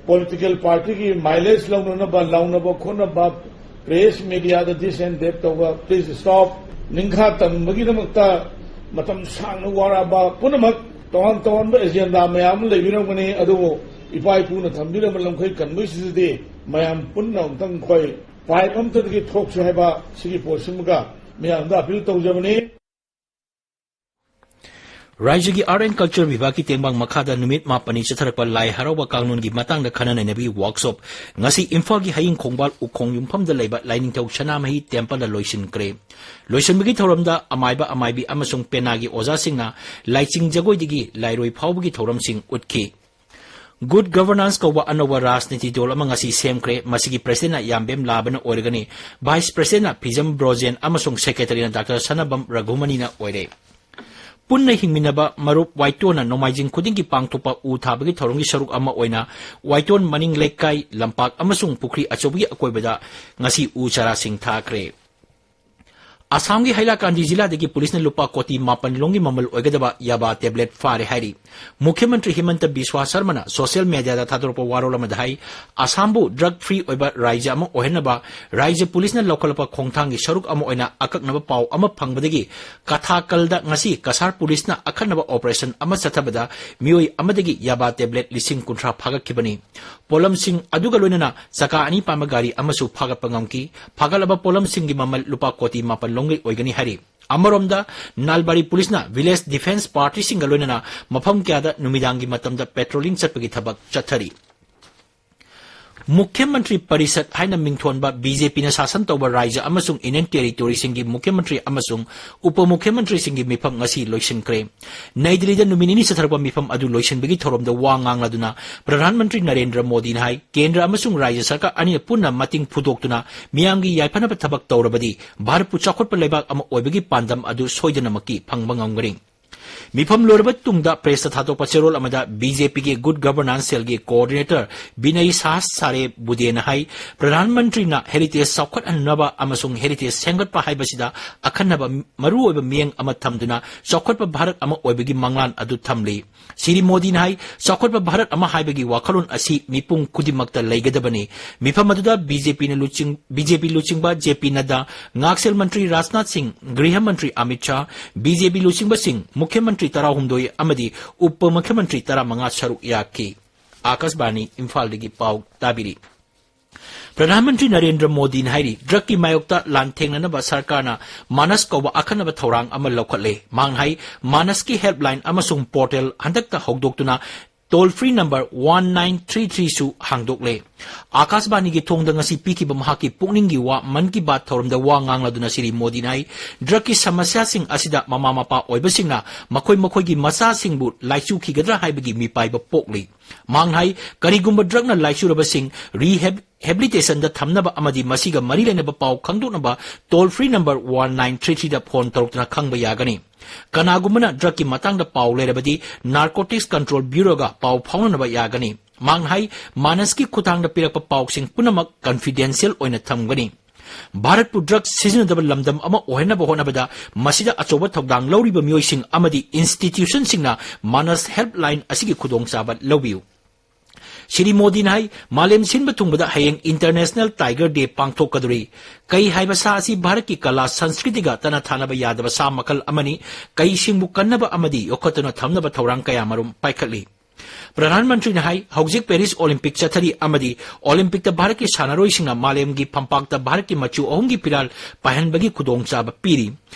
ꯄꯣꯂꯤꯇꯤꯀꯦꯜ ꯄꯥꯔꯇꯤꯒꯤ ꯃꯥꯏꯂꯦꯖ ꯂꯧꯅꯅꯕ, ꯂꯥꯎꯅꯕ ꯈꯣꯠꯅꯕ, ꯄ꯭ꯔꯦꯁ ꯃꯦꯗꯤꯌꯥꯗ ꯗꯤꯁ ꯑꯦꯟ ꯗꯦꯠ ꯇꯧꯕ, ꯄ꯭ꯂꯤꯖ ꯁ꯭ꯇꯣꯞ꯫ ꯅꯤꯡꯈꯥ ꯇꯝꯕꯒꯤꯗꯃꯛꯇ ꯃꯇꯝ ꯁꯥꯡꯅ ꯋꯥꯔꯛꯑꯕ ꯄꯨꯝꯅꯃꯛ ꯇꯣꯉꯥꯟ ꯇꯣꯉꯥꯟꯕ ꯑꯦꯖꯦꯟꯗꯥ ꯃꯌꯥꯝ ꯑꯃ ꯂꯩꯕꯤꯔꯝꯒꯅꯤ, ꯑꯗꯨꯕꯨ ꯏꯄꯥ ꯏꯄꯨꯅ ꯊꯝꯕꯤꯔꯝꯕ ꯂꯝꯈꯩ ꯀꯟꯕꯒꯤꯁꯤꯗꯗꯤ ꯃꯌꯥꯝ ꯄꯨꯟꯅ ꯑꯃꯨꯛꯇꯪ ꯑꯩꯈꯣꯏ ꯄꯥꯏꯞ ꯑꯃꯠꯇꯗꯒꯤ ꯊꯣꯛꯁꯤ ꯍꯥꯏꯕ ꯁꯤꯒꯤ ꯄꯣꯠꯁꯤꯃꯒ ꯃꯌꯥꯝꯗ ꯑꯄꯤꯜ ꯇꯧꯖꯕꯅꯤ꯫ ꯔꯥꯖ꯭ꯌꯒꯤ ꯑꯥꯔꯠ ꯑꯦꯟ ꯀꯜꯆꯔ ꯚꯤꯚꯥꯒꯀꯤ ꯇꯦꯡꯕꯥꯡ ꯃꯈꯥꯗ ꯅꯨꯃꯤꯠ ꯃꯥꯄꯟꯅꯤ ꯆꯠꯊꯔꯛꯄ ꯂꯥꯏ ꯍꯔꯥꯎꯕ ꯀꯥꯡꯂꯣꯟꯒꯤ ꯃꯇꯥꯡꯗ ꯈꯟꯅ ꯅꯩꯅꯕꯒꯤ ꯋꯥꯔꯛꯁꯣꯞ ꯉꯁꯤ ꯏꯝꯐꯥꯜꯒꯤ ꯍꯌꯤꯡ ꯈꯣꯡꯕꯥꯜ ꯎꯈꯣꯡ ꯌꯨꯝꯐꯝꯗ ꯂꯩꯕ ꯂꯥꯏꯅꯤꯡꯊꯧ ꯁꯅꯥꯃꯍꯤ ꯇꯦꯝꯄꯜꯗ ꯂꯣꯏꯁꯤꯟꯈ꯭ꯔꯦ꯫ ꯂꯣꯏꯁꯤꯟꯕꯒꯤ ꯊꯧꯔꯝꯗ ꯑꯃꯥꯏꯕ ꯑꯃꯥꯏꯕꯤ ꯑꯃꯁꯨꯡ ꯄꯦꯅꯥꯒꯤ ꯑꯣꯖꯥꯁꯤꯡꯅ ꯂꯥꯏꯆꯤꯡ ꯖꯒꯣꯏꯗꯒꯤ ꯂꯥꯏꯔꯣꯏ ꯐꯥꯎꯕꯒꯤ ꯊꯧꯔꯝꯁꯤꯡ ꯎꯠꯈꯤ꯫ ꯒꯨꯗ ꯒꯚꯔꯅꯥꯟꯁ ꯀꯧꯕ ꯑꯅꯧꯕ ꯔꯥꯖꯅꯤꯇꯤ ꯗꯣꯜ ꯑꯃ ꯉꯁꯤ ꯁꯦꯝꯈ꯭ꯔꯦ꯫ ꯃꯁꯤꯒꯤ ꯄ꯭ꯔꯁꯤꯗꯦꯟꯅ ꯌꯥꯝꯕꯦꯝ ꯂꯥꯕꯅ ꯑꯣꯏꯔꯒꯅꯤ꯫ ꯚꯥꯏꯁ ꯄ꯭ꯔꯁꯤꯗꯦꯟꯅ ꯐꯤꯖꯝ ꯕ꯭ꯔꯣꯖꯦꯟ ꯑꯃꯁꯨꯡ ꯁꯦꯀ꯭ꯔꯦꯇꯔꯤꯅ ꯗꯥꯛꯇꯔ ꯁꯅꯥꯕꯝ ꯔꯘꯨꯃꯅꯤꯅ ꯑꯣꯏꯔꯦ꯫ ꯄꯨꯟꯅ ꯍꯤꯡꯃꯤꯟꯅꯕ ꯃꯔꯨꯞ ꯋꯥꯏꯇꯣꯟꯅ ꯅꯣꯡꯃꯥꯏꯖꯤꯡ ꯈꯨꯗꯤꯡꯒꯤ ꯄꯥꯡꯊꯣꯛꯄ ꯎ ꯊꯥꯕꯒꯤ ꯊꯧꯔꯝꯒꯤ ꯁꯔꯨꯛ ꯑꯃ ꯑꯣꯏꯅ ꯋꯥꯏꯇꯣꯟ ꯃꯅꯤꯡ ꯂꯩꯀꯥꯏ, ꯂꯝꯄꯥꯛ ꯑꯃꯁꯨꯡ ꯄꯨꯈ꯭ꯔꯤ ꯑꯆꯧꯕꯒꯤ ꯑꯀꯣꯏꯕꯗ ꯉꯁꯤ ꯎ ꯆꯥꯔꯥꯁꯤꯡ ꯊꯥꯈ꯭ꯔꯦ꯫ ꯑꯁꯥꯝꯒꯤ ꯍꯩꯂꯥꯀꯥꯟꯗꯤ ꯖꯤꯂꯥꯗꯒꯤ ꯄꯨꯂꯤꯁꯅ ꯂꯨꯄꯥ ꯀꯣꯇꯤ ꯃꯥꯄꯟ ꯂꯣꯝꯒꯤ ꯃꯃꯜ ꯑꯣꯏꯒꯗꯕ ꯌꯥꯕꯥ ꯇꯦꯕ꯭ꯂꯦꯠ ꯐꯥꯔꯦ ꯍꯥꯏꯔꯤ꯫ ꯃꯨꯈ꯭ꯌ ꯃꯟꯇ꯭ꯔꯤ ꯍꯤꯃꯟꯇ ꯕꯤꯁ꯭ꯋꯥ ꯁꯔꯃꯅ ꯁꯣꯁꯤꯌꯦꯜ ꯃꯦꯗꯤꯌꯥꯗ ꯊꯥꯗꯣꯔꯛꯄ ꯋꯥꯔꯣꯜ ꯑꯃꯗ ꯍꯥꯏ, ꯑꯁꯥꯝꯕꯨ ꯗ꯭ꯔꯒ ꯐ꯭ꯔꯤ ꯑꯣꯏꯕ ꯔꯥꯏꯖ꯭ꯌ ꯑꯃ ꯑꯣꯏꯍꯟꯅꯕ ꯔꯥꯏꯖ꯭ꯌ ꯄꯨꯂꯤꯁꯅ ꯂꯧꯈꯠꯂꯛꯄ ꯈꯣꯡꯊꯥꯡꯒꯤ ꯁꯔꯨꯛ ꯑꯃ ꯑꯣꯏꯅ ꯑꯀꯛꯅꯕ ꯄꯥꯎ ꯑꯃ ꯐꯪꯕꯗꯒꯤ ꯀꯊꯥꯀꯜꯗ ꯉꯁꯤ ꯀꯁꯥꯔ ꯄꯨꯂꯤꯁꯅ ꯑꯈꯟꯅꯕ ꯑꯣꯄꯔꯦꯁꯟ ꯑꯃ ꯆꯠꯊꯕꯗ ꯃꯤꯑꯣꯏ ꯑꯃꯗꯒꯤ ꯌꯥꯕꯥ ꯇꯦꯕ꯭ꯂꯦꯠ ꯂꯤꯁꯤꯡ ꯀꯨꯟꯊ꯭ꯔꯥ ꯐꯥꯒꯠꯈꯤꯕꯅꯤ꯫ ꯄꯣꯠꯂꯝꯁꯤꯡ ꯑꯗꯨꯒ ꯂꯣꯏꯅꯅ ꯆꯀꯥ ꯑꯅꯤ ꯄꯥꯟꯕ ꯒꯥꯔꯤ ꯑꯃꯁꯨ ꯐꯥꯒꯠꯄ ꯉꯝꯈꯤ꯫ ꯐꯥꯒꯠꯂꯕ ꯄꯣꯠꯂꯝꯁꯤꯡꯒꯤ ꯃꯃꯜ ꯂꯨꯄꯥ ꯀꯣꯇꯤ ꯃꯥꯄꯟ ꯂꯣꯝꯒꯤ ꯑꯣꯏꯒꯅꯤ ꯍꯥꯏꯔꯤ꯫ ꯑꯃꯔꯣꯝꯗ, ꯅꯥꯜꯕꯥꯔꯤ ꯄꯨꯂꯤꯁꯅ ꯚꯤꯂꯦꯖ ꯗꯤꯐꯦꯟꯁ ꯄꯥꯔꯇꯤꯁꯤꯡꯒ ꯂꯣꯏꯅꯅ ꯃꯐꯝ ꯀꯌꯥꯗ ꯅꯨꯃꯤꯗꯥꯡꯒꯤ ꯃꯇꯝꯗ ꯄꯦꯇ꯭ꯔꯣꯂꯤꯡ ꯆꯠꯄꯒꯤ ꯊꯕꯛ ꯆꯠꯊꯔꯤ꯫ ꯃꯨꯈ꯭ꯌ ꯃꯟꯇ꯭ꯔꯤ ꯄꯔꯤꯁꯠ ꯍꯥꯏꯅ ꯃꯤꯡꯊꯣꯟꯕ ꯕꯤ ꯖꯦ ꯄꯤꯅ ꯁꯥꯁꯟ ꯇꯧꯕ ꯔꯥꯏꯖ꯭ꯌ ꯑꯃꯁꯨꯡ ꯌꯨꯅꯤꯌꯟ ꯇꯦꯔꯤꯇꯣꯔꯤꯁꯤꯡꯒꯤ ꯃꯨꯈ꯭ꯌ ꯃꯟꯇ꯭ꯔꯤ ꯑꯃꯁꯨꯡ ꯎꯄ ꯃꯨꯈ꯭ꯌ ꯃꯟꯇ꯭ꯔꯤꯁꯤꯡꯒꯤ ꯃꯤꯐꯝ ꯉꯁꯤ ꯂꯣꯏꯁꯤꯟꯈ꯭ꯔꯦ꯫ ꯅꯩ ꯗꯤꯜꯂꯤꯗ ꯅꯨꯃꯤꯠ ꯅꯤꯅꯤ ꯆꯠꯊꯔꯛꯄ ꯃꯤꯐꯝ ꯑꯗꯨ ꯂꯣꯏꯁꯤꯟꯕꯒꯤ ꯊꯧꯔꯝꯗ ꯋꯥ ꯉꯥꯡꯂꯗꯨꯅ ꯄ꯭ꯔꯙꯥꯟ ꯃꯟꯇ꯭ꯔꯤ ꯅꯔꯦꯟꯗ꯭ꯔ ꯃꯣꯗꯤꯅ ꯍꯥꯏ, ꯀꯦꯟꯗ꯭ꯔ ꯑꯃꯁꯨꯡ ꯔꯥꯏꯖ꯭ꯌ ꯁꯔꯀꯥꯔ ꯑꯅꯤꯅ ꯄꯨꯟꯅ ꯃꯇꯤꯡ ꯐꯨꯗꯣꯛꯇꯨꯅ ꯃꯤꯌꯥꯝꯒꯤ ꯌꯥꯏꯐꯅꯕ ꯊꯕꯛ ꯇꯧꯔꯕꯗꯤ ꯚꯥꯔꯠꯄꯨ ꯆꯥꯎꯈꯠꯄ ꯂꯩꯕꯥꯛ ꯑꯃ ꯑꯣꯏꯕꯒꯤ ꯄꯥꯟꯗꯝ ꯑꯗꯨ ꯁꯣꯏꯗꯅꯃꯛꯀꯤ ꯐꯪꯕ ꯉꯝꯒꯅꯤ꯫ ꯃꯤꯐꯝ ꯂꯣꯏꯔꯕ ꯇꯨꯡꯗ ꯄ꯭ꯔꯦꯁꯇ ꯊꯥꯗꯣꯛꯄ ꯆꯦꯔꯣꯜ ꯑꯃꯗ ꯕꯤ ꯖꯦ ꯄꯤꯒꯤ ꯒꯨꯗ ꯒꯚꯔꯅꯥꯟꯁ ꯁꯦꯜꯒꯤ ꯀꯣꯑꯣꯔꯗꯤꯅꯦꯇꯔ ꯕꯤꯅꯌ ꯁꯍꯁ꯭ꯔꯕꯨꯙꯦꯅ ꯍꯥꯏ, ꯄ꯭ꯔꯙꯥꯟ ꯃꯟꯇ꯭ꯔꯤꯅ ꯍꯦꯔꯤꯇꯦꯖ ꯆꯥꯎꯈꯠꯍꯟꯅꯕ ꯑꯃꯁꯨꯡ ꯍꯦꯔꯤꯇꯦꯖ ꯁꯦꯝꯒꯠꯄ ꯍꯥꯏꯕꯁꯤꯗ ꯑꯈꯟꯅꯕ ꯃꯔꯨꯑꯣꯏꯕ ꯃꯤꯠꯌꯦꯡ ꯑꯃ ꯊꯝꯗꯨꯅ ꯆꯥꯎꯈꯠꯄ ꯚꯥꯔꯠ ꯑꯃ ꯑꯣꯏꯕꯒꯤ ꯃꯪꯂꯥꯟ ꯑꯗꯨ ꯊꯝꯂꯤ꯫ ꯁ꯭ꯔꯤ ꯃꯣꯗꯤꯅ ꯍꯥꯏ, ꯆꯥꯎꯈꯠꯄ ꯚꯥꯔꯠ ꯑꯃ ꯍꯥꯏꯕꯒꯤ ꯋꯥꯈꯜꯂꯣꯟ ꯑꯁꯤ ꯃꯤꯄꯨꯝ ꯈꯨꯗꯤꯡꯃꯛꯇ ꯂꯩꯒꯗꯕꯅꯤ꯫ ꯃꯤꯐꯝ ꯑꯗꯨꯗ ꯕꯤ ꯖꯦ ꯄꯤꯅ ꯂꯨꯆꯤꯡ-, ꯕꯤ ꯖꯦ ꯄꯤ ꯂꯨꯆꯤꯡꯕ ꯖꯦ ꯄꯤ ꯅꯗ꯭ꯗꯥ, ꯉꯥꯛꯁꯦꯜ ꯃꯟꯇ꯭ꯔꯤ ꯔꯥꯖꯅꯥꯊ ꯁꯤꯡ, ꯒ꯭ꯔꯤꯍ ꯃꯟꯇ꯭ꯔꯤ ꯑꯃꯤꯠ ꯁꯥꯍ, ꯕꯤ ꯖꯦ ꯄꯤ ꯂꯨꯆꯤꯡꯕꯁꯤꯡ, ꯃꯨꯈ꯭ꯌ ꯃꯟꯇ꯭ꯔꯤ ꯇꯔꯥꯍꯨꯝꯗꯣꯏ ꯑꯃꯗꯤ ꯎꯄ ꯃꯨꯈ꯭ꯌ ꯃꯟꯇ꯭ꯔꯤ ꯇꯔꯥꯃꯉꯥ ꯁꯔꯨꯛ ꯌꯥꯈꯤ꯫ ꯑꯥꯀꯥꯁꯕꯥꯅꯤ ꯏꯝꯐꯥꯜꯗꯒꯤ ꯄꯥꯎ ꯇꯥꯕꯤꯔꯤ꯫ ꯄ꯭ꯔꯙꯥꯟ ꯃꯟꯇ꯭ꯔꯤ ꯅꯔꯦꯟꯗ꯭ꯔ ꯃꯣꯗꯤꯅ ꯍꯥꯏꯔꯤ, ꯗ꯭ꯔꯒꯀꯤ ꯃꯥꯌꯣꯛꯇ ꯂꯥꯟꯊꯦꯡꯅꯅꯕ ꯁꯔꯀꯥꯔꯅ ꯃꯥꯅꯁ ꯀꯧꯕ ꯑꯈꯟꯅꯕ ꯊꯧꯔꯥꯡ ꯑꯃ ꯂꯧꯈꯠꯂꯦ꯫ ꯃꯍꯥꯛꯅ ꯍꯥꯏ, ꯃꯥꯅꯁꯀꯤ ꯍꯦꯜꯞꯂꯥꯏꯟ ꯑꯃꯁꯨꯡ ꯄꯣꯔꯇꯦꯜ ꯍꯟꯗꯛꯇ ꯍꯧꯗꯣꯛꯇꯨꯅ toll free number one nine three three ꯁꯨ ꯍꯥꯡꯗꯣꯛꯂꯦ꯫ ꯑꯥꯀꯥꯁꯕꯥꯅꯤꯒꯤ ꯊꯣꯡꯗ ꯉꯁꯤ ꯄꯤꯈꯤꯕ ꯃꯍꯥꯛꯀꯤ ꯄꯨꯛꯅꯤꯡꯒꯤ ꯋꯥ ꯃꯟ ꯀꯤ ꯕꯥꯠ ꯊꯧꯔꯝꯗ ꯋꯥ ꯉꯥꯡꯂꯗꯨꯅ ꯁ꯭ꯔꯤ ꯃꯣꯗꯤꯅ ꯍꯥꯏ, ꯗ꯭ꯔꯒꯀꯤ ꯁꯃꯁ꯭ꯌꯥꯁꯤꯡ ꯑꯁꯤꯗ ꯃꯃꯥ ꯃꯄꯥ ꯑꯣꯏꯕꯁꯤꯡꯅ ꯃꯈꯣꯏ ꯃꯈꯣꯏꯒꯤ ꯃꯆꯥꯁꯤꯡꯕꯨ ꯂꯥꯏꯆꯨꯈꯤꯒꯗ꯭ꯔꯥ ꯍꯥꯏꯕꯒꯤ ꯃꯤꯄꯥꯏꯕ ꯄꯣꯛꯂꯤ꯫ ꯃꯍꯥꯛꯅ ꯍꯥꯏ, ꯀꯔꯤꯒꯨꯝꯕ ꯗ꯭ꯔꯒꯅ ꯂꯥꯏꯆꯨꯔꯕꯁꯤꯡ ꯔꯤꯍꯦꯕ-, ꯍꯦꯕꯤꯂꯤꯇꯦꯁꯟꯗ ꯊꯝꯅꯕ ꯑꯃꯗꯤ ꯃꯁꯤꯒ ꯃꯔꯤ ꯂꯩꯅꯕ ꯄꯥꯎ ꯈꯪꯗꯣꯛꯅꯕ toll free number one nine three ꯊ꯭ꯔꯤꯗ ꯐꯣꯟ ꯇꯧꯔꯛꯇꯨꯅ ꯈꯪꯕ ꯌꯥꯒꯅꯤ꯫ ꯀꯅꯥꯒꯨꯝꯕꯅ drugꯀꯤ ꯃꯇꯥꯡꯗ ꯄꯥꯎ ꯂꯩꯔꯕꯗꯤ Narcotics Control Bureauꯒ ꯄꯥꯎ ꯐꯥꯎꯅꯅꯕ ꯌꯥꯒꯅꯤ꯫ ꯃꯍꯥꯛꯅ ꯍꯥꯏ, ꯃꯥꯅꯁꯀꯤ ꯈꯨꯠꯊꯥꯡꯗ ꯄꯤꯔꯛꯄ ꯄꯥꯎꯁꯤꯡ ꯄꯨꯝꯅꯃꯛ confidential ꯑꯣꯏꯅ ꯊꯝꯒꯅꯤ꯫ ꯚꯥꯔꯠꯄꯨ drug ꯁꯤꯖꯤꯟꯅꯗꯕ ꯂꯝꯗꯝ ꯑꯃ ꯑꯣꯏꯍꯟꯅꯕ ꯍꯣꯠꯅꯕꯗ ꯃꯁꯤꯗ ꯑꯆꯧꯕ ꯊꯧꯗꯥꯡ ꯂꯧꯔꯤꯕ ꯃꯤꯑꯣꯏꯁꯤꯡ ꯑꯃꯗꯤ institutionꯁꯤꯡꯅ ꯃꯥꯅꯁ helpline ꯑꯁꯤꯒꯤ ꯈꯨꯗꯣꯡꯆꯥꯕ ꯂꯧꯕꯤꯌꯨ꯫ ꯁ꯭ꯔꯤ ꯃꯣꯗꯤꯅ ꯍꯥꯏ, ꯃꯥꯂꯦꯝ ꯁꯤꯟꯕ ꯊꯨꯡꯕꯗ ꯍꯌꯦꯡ International Tiger Day ꯄꯥꯡꯊꯣꯛꯀꯗꯧꯔꯤ꯫ ꯀꯩ ꯍꯥꯏꯕ ꯁꯥ ꯑꯁꯤ ꯚꯥꯔꯠꯀꯤ ꯀꯂꯥ ꯁꯪꯁꯀ꯭ꯔꯤꯇꯤꯒ ꯇꯠꯅ ꯊꯥꯅꯕ ꯌꯥꯗꯕ ꯁꯥ ꯃꯈꯜ ꯑꯃꯅꯤ꯫ ꯀꯩꯁꯤꯡꯕꯨ ꯀꯟꯅꯕ ꯑꯃꯗꯤ ꯌꯣꯛꯈꯠꯇꯨꯅ ꯊꯝꯅꯕ ꯊꯧꯔꯥꯡ ꯀꯌꯥꯃꯔꯨꯝ ꯄꯥꯏꯈꯠꯂꯤ꯫ ꯄ꯭ꯔꯙꯥꯟ ꯃꯟꯇ꯭ꯔꯤꯅ ꯍꯥꯏ, ꯍꯧꯖꯤꯛ Paris Olympic ꯆꯠꯊꯔꯤ ꯑꯃꯗꯤ Olympicꯇ ꯚꯥꯔꯠꯀꯤ ꯁꯥꯟꯅꯔꯣꯏꯁꯤꯡꯅ ꯃꯥꯂꯦꯝꯒꯤ ꯐꯝꯄꯥꯛꯇ ꯚꯥꯔꯠꯀꯤ ꯃꯆꯨ ꯑꯍꯨꯝꯒꯤ ꯐꯤꯔꯥꯜ ꯄꯥꯏꯍꯟꯕꯒꯤ ꯈꯨꯗꯣꯡꯆꯥꯕ ꯄꯤꯔꯤ꯫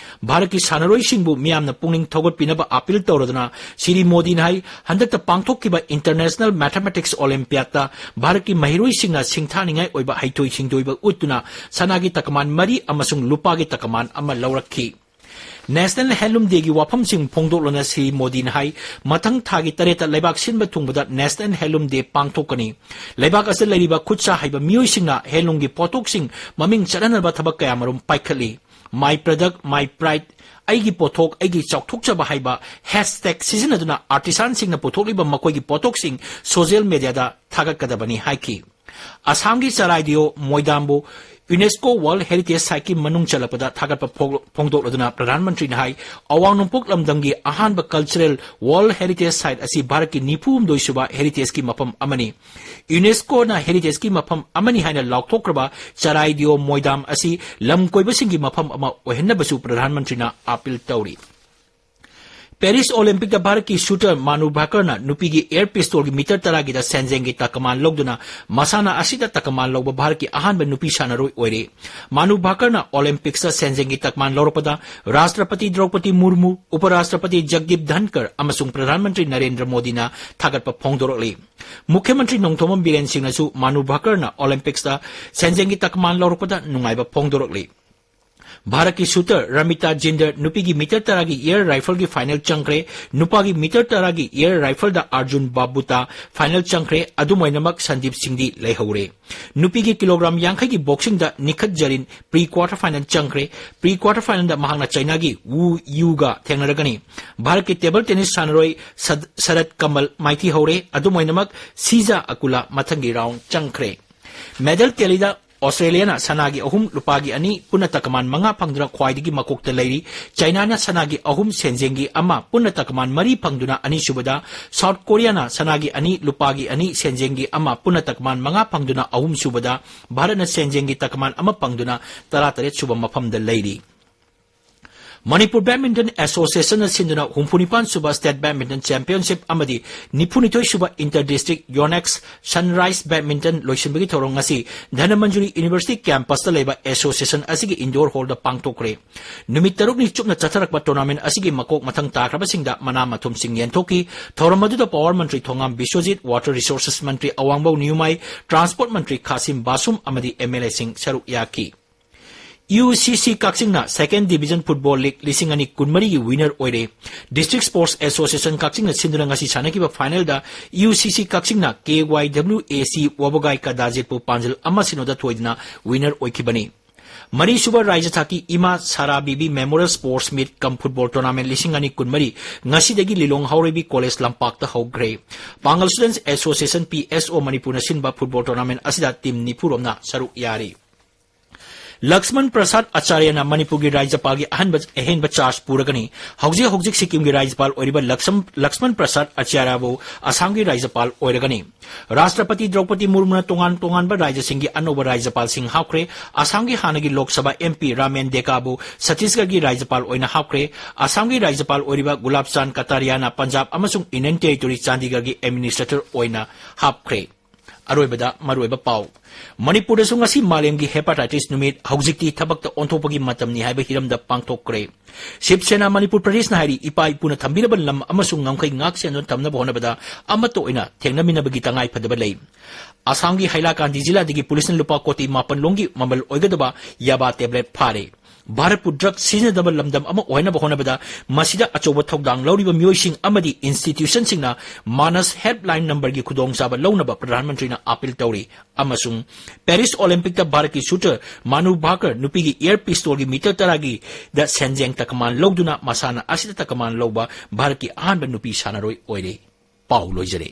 ꯚꯥꯔꯠꯀꯤ ꯁꯥꯟꯅꯔꯣꯏꯁꯤꯡꯕꯨ ꯃꯤꯌꯥꯝꯅ ꯄꯨꯛꯅꯤꯡ ꯊꯧꯒꯠꯄꯤꯅꯕ appeal ꯇꯧꯔꯗꯨꯅ ꯁ꯭ꯔꯤ ꯃꯣꯗꯤꯅ ꯍꯥꯏ, ꯍꯟꯗꯛꯇ ꯄꯥꯡꯊꯣꯛꯈꯤꯕ International Mathematics Olympiadꯇ ꯚꯥꯔꯠꯀꯤ ꯃꯍꯩꯔꯣꯏꯁꯤꯡꯅ ꯁꯤꯡꯊꯥꯅꯤꯡꯉꯥꯏ ꯑꯣꯏꯕ ꯍꯩꯊꯣꯏ ꯁꯤꯡꯊꯣꯏꯕ ꯎꯠꯇꯨꯅ ꯁꯅꯥꯒꯤ ꯇꯀꯃꯥꯟ ꯃꯔꯤ ꯑꯃꯁꯨꯡ ꯂꯨꯄꯥꯒꯤ ꯇꯀꯃꯥꯟ ꯑꯃ ꯂꯧꯔꯛꯈꯤ꯫ National Handloom Dayꯒꯤ ꯋꯥꯐꯝꯁꯤꯡ ꯐꯣꯡꯗꯣꯛꯂꯅ ꯁ꯭ꯔꯤ ꯃꯣꯗꯤꯅ ꯍꯥꯏ, ꯃꯊꯪ ꯊꯥꯒꯤ ꯇꯔꯦꯠꯇ ꯂꯩꯕꯥꯛ ꯁꯤꯟꯕ ꯊꯨꯡꯕꯗ National Handloom Day ꯄꯥꯡꯊꯣꯛꯀꯅꯤ꯫ ꯂꯩꯕꯥꯛ ꯑꯁꯤꯗ ꯂꯩꯔꯤꯕ ꯈꯨꯠ ꯁꯥ ꯍꯩꯕ ꯃꯤꯑꯣꯏꯁꯤꯡꯅ handloomꯒꯤ ꯄꯣꯠꯊꯣꯛꯁꯤꯡ ꯃꯃꯤꯡ ꯆꯠꯍꯟꯅꯕ ꯊꯕꯛ ꯀꯌꯥꯃꯔꯨꯝ ꯄꯥꯏꯈꯠꯂꯤ꯫ My Product, My Pride, ꯑꯩꯒꯤ ꯄꯣꯠꯊꯣꯛ, ꯑꯩꯒꯤ ꯆꯥꯎꯊꯣꯛꯆꯕ ꯍꯥꯏꯕ hashtag ꯁꯤꯖꯤꯟꯅꯗꯨꯅ artisanꯁꯤꯡꯅ ꯄꯨꯊꯣꯛꯂꯤꯕ ꯃꯈꯣꯏꯒꯤ ꯄꯣꯠꯊꯣꯛꯁꯤꯡ social mediaꯗ ꯊꯥꯒꯠꯀꯗꯕꯅꯤ ꯍꯥꯏꯈꯤ꯫ ꯑꯁꯥꯝꯒꯤ ꯆꯔꯥꯏꯗꯤꯑꯣ ꯃꯣꯏꯗꯥꯝꯕꯨ UNESCO World Heritage Siteꯀꯤ ꯃꯅꯨꯡ ꯆꯜꯂꯛꯄꯗ ꯊꯥꯒꯠꯄ ꯐꯣꯡ-, ꯐꯣꯡꯗꯣꯛꯂꯗꯨꯅ ꯄ꯭ꯔꯙꯥꯟ ꯃꯟꯇ꯭ꯔꯤꯅ ꯍꯥꯏ, ꯑꯋꯥꯡ ꯅꯣꯡꯄꯣꯛ ꯂꯝꯗꯝꯒꯤ ꯑꯍꯥꯟꯕ cultural World Heritage Site ꯑꯁꯤ ꯚꯥꯔꯠꯀꯤ ꯅꯤꯐꯨ ꯍꯨꯝꯗꯣꯏ ꯁꯨꯕ heritageꯀꯤ ꯃꯐꯝ ꯑꯃꯅꯤ꯫ UNESCOꯅ heritageꯀꯤ ꯃꯐꯝ ꯑꯃꯅꯤ ꯍꯥꯏꯅ ꯂꯥꯎꯊꯣꯛꯈ꯭ꯔꯕ ꯆꯔꯥꯏꯗꯤꯑꯣ ꯃꯣꯏꯗꯥꯝ ꯑꯁꯤ ꯂꯝ ꯀꯣꯏꯕꯁꯤꯡꯒꯤ ꯃꯐꯝ ꯑꯃ ꯑꯣꯏꯍꯟꯅꯕꯁꯨ ꯄ꯭ꯔꯙꯥꯟ ꯃꯟꯇ꯭ꯔꯤꯅ appeal ꯇꯧꯔꯤ꯫ Paris Olympicꯇ ꯚꯥꯔꯠꯀꯤ shooter ꯃꯥꯅꯨ ꯚꯥꯀꯔꯅ ꯅꯨꯄꯤꯒꯤ air pistolꯒꯤ meter ꯇꯔꯥꯒꯤꯗ ꯁꯦꯟꯖꯦꯡꯒꯤ ꯇꯀꯃꯥꯟ ꯂꯧꯗꯨꯅ ꯃꯁꯥꯟꯅ ꯑꯁꯤꯗ ꯇꯀꯃꯥꯟ ꯂꯧꯕ ꯚꯥꯔꯠꯀꯤ ꯑꯍꯥꯟꯕ ꯅꯨꯄꯤ ꯁꯥꯟꯅꯔꯣꯏ ꯑꯣꯏꯔꯦ꯫ ꯃꯥꯅꯨ ꯚꯥꯀꯔꯅ Olympicsꯇ ꯁꯦꯟꯖꯦꯡꯒꯤ ꯇꯀꯃꯥꯟ ꯂꯧꯔꯛꯄꯗ ꯔꯥꯁꯇ꯭ꯔꯄꯇꯤ ꯗ꯭ꯔꯧꯄꯗꯤ ꯃꯨꯔꯃꯨ, ꯎꯄ ꯔꯥꯁꯇ꯭ꯔꯄꯇꯤ ꯖꯒꯗꯤꯞ ꯙꯟꯀꯔ ꯑꯃꯁꯨꯡ ꯄ꯭ꯔꯙꯥꯟ ꯃꯟꯇ꯭ꯔꯤ ꯅꯔꯦꯟꯗ꯭ꯔ ꯃꯣꯗꯤꯅ ꯊꯥꯒꯠꯄ ꯐꯣꯡꯗꯣꯔꯛꯂꯤ꯫ ꯃꯨꯈ꯭ꯌ ꯃꯟꯇ꯭ꯔꯤ ꯅꯣꯡꯊꯣꯝꯕꯝ ꯕꯤꯔꯦꯟ ꯁꯤꯡꯅꯁꯨ ꯃꯥꯅꯨ ꯚꯥꯀꯔꯅ Olympicsꯇ ꯁꯦꯟꯖꯦꯡꯒꯤ ꯇꯀꯃꯥꯟ ꯂꯧꯔꯛꯄꯗ ꯅꯨꯡꯉꯥꯏꯕ ꯐꯣꯡꯗꯣꯔꯛꯂꯤ꯫ ꯚꯥꯔꯠꯀꯤ ꯁꯨꯇꯔ ꯔꯃꯤꯇꯥ ꯖꯤꯟꯗꯔ ꯅꯨꯄꯤꯒꯤ ꯃꯤꯇꯔ ꯇꯔꯥꯒꯤ ꯑꯦꯌꯔ ꯔꯥꯏꯐꯜꯒꯤ ꯐꯥꯏꯅꯦꯜ ꯆꯪꯈ꯭ꯔꯦ꯫ ꯅꯨꯄꯥꯒꯤ ꯃꯤꯇꯔ ꯇꯔꯥꯒꯤ ꯑꯦꯌꯔ ꯔꯥꯏꯐꯜꯗ ꯑꯥꯔꯖꯨꯟ ꯕꯥꯕꯨꯇꯥ ꯐꯥꯏꯅꯦꯜ ꯆꯪꯈ꯭ꯔꯦ꯫ ꯑꯗꯨꯝ ꯑꯣꯏꯅꯃꯛ ꯁꯟꯗꯤꯞ ꯁꯤꯡꯗꯤ ꯂꯩꯍꯧꯔꯦ꯫ ꯅꯨꯄꯤꯒꯤ ꯀꯤꯂꯣꯒ꯭ꯔꯥꯝ ꯌꯥꯡꯈꯩꯒꯤ ꯕꯣꯛꯁꯤꯡꯗ ꯅꯤꯈꯠ ꯖꯔꯤꯟ ꯄ꯭ꯔꯤ ꯀ꯭ꯋꯥꯔꯇꯔ ꯐꯥꯏꯅꯦꯜ ꯆꯪꯈ꯭ꯔꯦ꯫ ꯄ꯭ꯔꯤ ꯀ꯭ꯋꯥꯔꯇꯔ ꯐꯥꯏꯅꯦꯜꯗ ꯃꯍꯥꯛꯅ ꯆꯥꯏꯅꯥꯒꯤ ꯋꯨ ꯌꯨꯒ ꯊꯦꯡꯅꯔꯒꯅꯤ꯫ ꯚꯥꯔꯠꯀꯤ ꯇꯦꯕꯜ ꯇꯦꯅꯤꯁ ꯁꯥꯟꯅꯔꯣꯏ ꯁꯗ-, ꯁꯔꯠ ꯀꯃꯜ ꯃꯥꯏꯊꯤ ꯍꯧꯔꯦ꯫ ꯑꯗꯨꯝ ꯑꯣꯏꯅꯃꯛ ꯁꯤꯖꯥ ꯑꯀꯨꯂꯥ ꯃꯊꯪꯒꯤ ꯔꯥꯎꯟ ꯆꯪꯈ꯭ꯔꯦ꯫ ꯃꯦꯗꯜ ꯇꯦꯂꯤꯗ ꯑꯣꯁꯇ꯭ꯔꯦꯂꯤꯌꯥꯅ ꯁꯅꯥꯒꯤ ꯑꯍꯨꯝ, ꯂꯨꯄꯥꯒꯤ ꯑꯅꯤ, ꯄꯨꯟꯅ ꯇꯀꯃꯥꯟ ꯃꯉꯥ ꯐꯪꯗꯨꯅ ꯈ꯭ꯋꯥꯏꯗꯒꯤ ꯃꯀꯣꯛꯇ ꯂꯩꯔꯤ꯫ ꯆꯥꯏꯅꯥꯅ ꯁꯅꯥꯒꯤ ꯑꯍꯨꯝ, ꯁꯦꯟꯖꯦꯡꯒꯤ ꯑꯃ, ꯄꯨꯟꯅ ꯇꯀꯃꯥꯟ ꯃꯔꯤ ꯐꯪꯗꯨꯅ ꯑꯅꯤꯁꯨꯕꯗ, ꯁꯥꯎꯠ ꯀꯣꯔꯤꯌꯥꯅ ꯁꯅꯥꯒꯤ ꯑꯅꯤ, ꯂꯨꯄꯥꯒꯤ ꯑꯅꯤ, ꯁꯦꯟꯖꯦꯡꯒꯤ ꯑꯃ, ꯄꯨꯟꯅ ꯇꯀꯃꯥꯟ ꯃꯉꯥ ꯐꯪꯗꯨꯅ ꯑꯍꯨꯝꯁꯨꯕꯗ, ꯚꯥꯔꯠꯅ ꯁꯦꯟꯖꯦꯡꯒꯤ ꯇꯀꯃꯥꯟ ꯑꯃ ꯐꯪꯗꯨꯅ ꯇꯔꯥꯇꯔꯦꯠ ꯁꯨꯕ ꯃꯐꯝꯗ ꯂꯩꯔꯤ꯫ ꯃꯅꯤꯄꯨꯔ ꯕꯦꯗꯃꯤꯟꯇꯟ ꯑꯦꯁꯣꯁꯤꯌꯦꯁꯟꯅ ꯁꯤꯟꯗꯨꯅ ꯍꯨꯝꯐꯨꯅꯤꯄꯥꯟ ꯁꯨꯕ ꯁ꯭ꯇꯦꯠ ꯕꯦꯗꯃꯤꯟꯇꯟ ꯆꯦꯝꯄꯤꯌꯟꯁꯤꯞ ꯑꯃꯗꯤ ꯅꯤꯐꯨꯅꯤꯊꯣꯏ ꯁꯨꯕ ꯏꯟꯇꯔ ꯗꯤꯁꯇ꯭ꯔꯤꯛ ꯌꯣꯅꯦꯛꯁ ꯁꯟꯔꯥꯏꯖ ꯕꯦꯗꯃꯤꯟꯇꯟ ꯂꯣꯏꯁꯤꯟꯕꯒꯤ ꯊꯧꯔꯝ ꯉꯁꯤ ꯙꯅꯃꯟꯖꯨꯔꯤ ꯌꯨꯅꯤꯚꯔꯁꯤꯇꯤ ꯀꯦꯝꯄꯁꯇ ꯂꯩꯕ ꯑꯦꯁꯣꯁꯤꯌꯦꯁꯟ ꯑꯁꯤꯒꯤ ꯏꯟꯗꯣꯔ ꯍꯣꯜꯗ ꯄꯥꯡꯊꯣꯛꯈ꯭ꯔꯦ꯫ ꯅꯨꯃꯤꯠ ꯇꯔꯨꯛꯅꯤ ꯆꯨꯞꯅ ꯆꯠꯊꯔꯛꯄ ꯇꯣꯔꯅꯥꯃꯦꯟ ꯑꯁꯤꯒꯤ ꯃꯀꯣꯛ ꯃꯊꯪ ꯇꯥꯈ꯭ꯔꯕꯁꯤꯡꯗ ꯃꯅꯥ ꯃꯊꯨꯝꯁꯤꯡ ꯌꯦꯟꯊꯣꯛꯈꯤ꯫ ꯊꯧꯔꯝ ꯑꯗꯨꯗ ꯄꯥꯋꯔ ꯃꯟꯇ꯭ꯔꯤ ꯊꯣꯉꯥꯝ ꯕꯤꯁ꯭ꯋꯖꯤꯠ, ꯋꯥꯇꯔ ꯔꯤꯁꯣꯔꯁꯦꯁ ꯃꯟꯇ꯭ꯔꯤ ꯑꯋꯥꯡꯕꯧ ꯅ꯭ꯌꯨꯃꯥꯏ, ꯇ꯭ꯔꯥꯟꯁꯄꯣꯔꯠ ꯃꯟꯇ꯭ꯔꯤ ꯈꯥꯁꯤꯝ ꯕꯥꯁꯨꯝ ꯑꯃꯗꯤ ꯑꯦꯝ ꯑꯦꯜ ꯑꯦꯁꯤꯡ ꯁꯔꯨꯛ ꯌꯥꯈꯤ꯫ ꯌꯨ ꯁꯤ ꯁꯤ ꯀꯛꯆꯤꯡꯅ ꯁꯦꯀꯦꯟ ꯗꯤꯚꯤꯖꯟ ꯐꯨꯠꯕꯣꯜ ꯂꯤꯒ ꯂꯤꯁꯤꯡ ꯑꯅꯤ ꯀꯨꯟꯃꯔꯤꯒꯤ ꯋꯤꯅꯔ ꯑꯣꯏꯔꯦ꯫ ꯗꯤꯁꯇ꯭ꯔꯤꯛ ꯁ꯭ꯄꯣꯔꯠꯁ ꯑꯦꯁꯣꯁꯤꯌꯦꯁꯟ ꯀꯛꯆꯤꯡꯅ ꯁꯤꯟꯗꯨꯅ ꯉꯁꯤ ꯁꯥꯟꯅꯈꯤꯕ ꯐꯥꯏꯅꯦꯜꯗ ꯌꯨ ꯁꯤ ꯁꯤ ꯀꯛꯆꯤꯡꯅ ꯀꯦ ꯋꯥꯏ ꯗꯕ꯭ꯂꯤꯎ ꯑꯦ ꯁꯤ ꯋꯥꯕꯒꯥꯏ ꯀꯗꯥꯖꯤꯠꯄꯨ ꯄꯥꯟꯖꯜ ꯑꯃ ꯁꯤꯅꯣꯗ ꯊꯣꯏꯗꯨꯅ ꯋꯤꯅꯔ ꯑꯣꯏꯈꯤꯕꯅꯤ꯫ ꯃꯔꯤꯁꯨꯕ ꯔꯥꯏꯖ ꯊꯥꯛꯀꯤ ꯏꯃꯥ ꯁꯥꯔꯥ ꯕꯤꯕꯤ ꯃꯦꯃꯣꯔꯤꯌꯦꯜ ꯁ꯭ꯄꯣꯔꯠꯁ ꯃꯤꯠ ꯀꯝ ꯐꯨꯠꯕꯣꯜ ꯇꯣꯔꯅꯥꯃꯦꯟ ꯂꯤꯁꯤꯡ ꯑꯅꯤ ꯀꯨꯟꯃꯔꯤ ꯉꯁꯤꯗꯒꯤ ꯂꯤꯂꯣꯡ ꯍꯥꯎꯔꯩꯕꯤ ꯀꯣꯂꯦꯖ ꯂꯝꯄꯥꯛꯇ ꯍꯧꯈ꯭ꯔꯦ꯫ ꯄꯥꯡꯒꯜ ꯁ꯭ꯇꯨꯗꯦꯟꯠꯁ ꯑꯦꯁꯣꯁꯤꯌꯦꯁꯟ, ꯄꯤ ꯑꯦꯁ ꯑꯣ, ꯃꯅꯤꯄꯨꯔꯅ ꯁꯤꯟꯕ ꯐꯨꯠꯕꯣꯜ ꯇꯣꯔꯅꯥꯃꯦꯟ ꯑꯁꯤꯗ ꯇꯤꯝ ꯅꯤꯐꯨ ꯔꯣꯝꯅ ꯁꯔꯨꯛ ꯌꯥꯔꯤ꯫ ꯂꯛꯁꯃꯟ ꯄ꯭ꯔꯁꯥꯗ ꯑꯆꯥꯔꯌꯅ ꯃꯅꯤꯄꯨꯔꯒꯤ ꯔꯥꯖ꯭ꯌꯄꯥꯜꯒꯤ ꯑꯍꯟꯕ, ꯑꯍꯦꯟꯕ ꯆꯥꯔꯖ ꯄꯨꯔꯒꯅꯤ꯫ ꯍꯧꯖꯤꯛ ꯍꯧꯖꯤꯛ ꯁꯤꯛꯀꯤꯝꯒꯤ ꯔꯥꯖ꯭ꯌꯄꯥꯜ ꯑꯣꯏꯔꯤꯕ ꯂꯛꯁꯝ-, ꯂꯛꯁꯃꯟ ꯄ꯭ꯔꯁꯥꯗ ꯑꯆꯥꯔꯌꯕꯨ ꯑꯁꯥꯝꯒꯤ ꯔꯥꯖ꯭ꯌꯄꯥꯜ ꯑꯣꯏꯔꯒꯅꯤ꯫ ꯔꯥꯁꯇ꯭ꯔꯄꯇꯤ ꯗ꯭ꯔꯧꯄꯗꯤ ꯃꯨꯔꯃꯨꯅ ꯇꯣꯉꯥꯟ ꯇꯣꯉꯥꯟꯕ ꯔꯥꯖ꯭ꯌꯁꯤꯡꯒꯤ ꯑꯅꯧꯕ ꯔꯥꯖ꯭ꯌꯄꯥꯜꯁꯤꯡ ꯍꯥꯞꯈ꯭ꯔꯦ꯫ ꯑꯁꯥꯝꯒꯤ ꯍꯥꯟꯅꯒꯤ Lok Sabha M P ramen ꯗꯦꯀꯥꯕꯨ ꯁꯠꯇꯤꯁꯒꯔꯒꯤ ꯔꯥꯖ꯭ꯌꯄꯥꯜ ꯑꯣꯏꯅ ꯍꯥꯞꯈ꯭ꯔꯦ꯫ ꯑꯁꯥꯝꯒꯤ ꯔꯥꯖ꯭ꯌꯄꯥꯜ ꯑꯣꯏꯔꯤꯕ ꯒꯨꯂꯥꯕ ꯆꯥꯟꯗ ꯀꯇꯥꯔꯤꯌꯥꯅ ꯄꯟꯖꯥꯕ ꯑꯃꯁꯨꯡ ꯌꯨꯅꯤꯌꯟ ꯇꯦꯔꯤꯇꯣꯔꯤ ꯆꯥꯟꯗꯤꯒꯔꯒꯤ ꯑꯦꯗꯃꯤꯅꯤꯁꯇ꯭ꯔꯦꯇꯔ ꯑꯣꯏꯅ ꯍꯥꯞꯈ꯭ꯔꯦ꯫ ꯑꯔꯣꯏꯕꯗ ꯃꯔꯨꯑꯣꯏꯕ ꯄꯥꯎ꯫ ꯃꯅꯤꯄꯨꯔꯗꯁꯨ ꯉꯁꯤ ꯃꯥꯂꯦꯝꯒꯤ ꯍꯦꯄꯥꯇꯥꯏꯇꯤꯁ ꯅꯨꯃꯤꯠ, ꯍꯧꯖꯤꯛꯇꯤ ꯊꯕꯛꯇ ꯑꯣꯟꯊꯣꯛꯄꯒꯤ ꯃꯇꯝꯅꯤ ꯍꯥꯏꯕ ꯍꯤꯔꯝꯗ ꯄꯥꯡꯊꯣꯛꯈ꯭ꯔꯦ꯫ ꯁꯤꯕ ꯁꯦꯅꯥ ꯃꯅꯤꯄꯨꯔ ꯄ꯭ꯔꯗꯦꯁꯅ ꯍꯥꯏꯔꯤ, ꯏꯄꯥ ꯏꯄꯨꯅ ꯊꯝꯕꯤꯔꯕ ꯂꯝ ꯑꯃꯁꯨꯡ ꯉꯝꯈꯩ ꯉꯥꯛ ꯁꯦꯟꯗꯨꯅ ꯊꯝꯅꯕ ꯍꯣꯠꯅꯕꯗ ꯑꯃꯠꯇ ꯑꯣꯏꯅ ꯊꯦꯡꯅꯃꯤꯟꯅꯕꯒꯤ ꯇꯉꯥꯏ ꯐꯗꯕ ꯂꯩ꯫ ꯑꯁꯥꯝꯒꯤ ꯍꯩꯂꯥꯀꯥꯟꯗꯤ ꯖꯤꯂꯥꯗꯒꯤ ꯄꯨꯂꯤꯁꯅ ꯂꯨꯄꯥ ꯀꯣꯇꯤ ꯃꯥꯄꯟ ꯂꯣꯝꯒꯤ ꯃꯃꯜ ꯑꯣꯏꯒꯗꯕ ꯌꯥꯕꯥ ꯇꯦꯕ꯭ꯂꯦꯠ ꯐꯥꯔꯦ꯫ ꯚꯥꯔꯠꯄꯨ drug ꯁꯤꯖꯤꯟꯅꯗꯕ ꯂꯝꯗꯝ ꯑꯃ ꯑꯣꯏꯍꯟꯅꯕ ꯍꯣꯠꯅꯕꯗ ꯃꯁꯤꯗ ꯑꯆꯧꯕ ꯊꯧꯗꯥꯡ ꯂꯧꯔꯤꯕ ꯃꯤꯑꯣꯏꯁꯤꯡ ꯑꯃꯗꯤ institutionꯁꯤꯡꯅ ꯃꯥꯅꯁ helpline numberꯒꯤ ꯈꯨꯗꯣꯡꯆꯥꯕ ꯂꯧꯅꯕ ꯄ꯭ꯔꯙꯥꯟ ꯃꯟꯇ꯭ꯔꯤꯅ appeal ꯇꯧꯔꯤ꯫ ꯑꯃꯁꯨꯡ Paris Olympicꯇ ꯚꯥꯔꯠꯀꯤ shooter ꯃꯥꯅꯨ ꯚꯥꯀꯔ ꯅꯨꯄꯤꯒꯤ air pistolꯒꯤ meter ꯇꯔꯥꯒꯤꯗ ꯁꯦꯟꯖꯦꯡ ꯇꯀꯃꯥꯟ ꯂꯧꯗꯨꯅ ꯃꯁꯥꯟꯅ ꯑꯁꯤꯗ ꯇꯀꯃꯥꯟ ꯂꯧꯕ ꯚꯥꯔꯠꯀꯤ ꯑꯍꯥꯟꯕ ꯅꯨꯄꯤ ꯁꯥꯟꯅꯔꯣꯏ ꯑꯣꯏꯔꯦ꯫ ꯄꯥꯎ ꯂꯣꯏꯖꯔꯦ꯫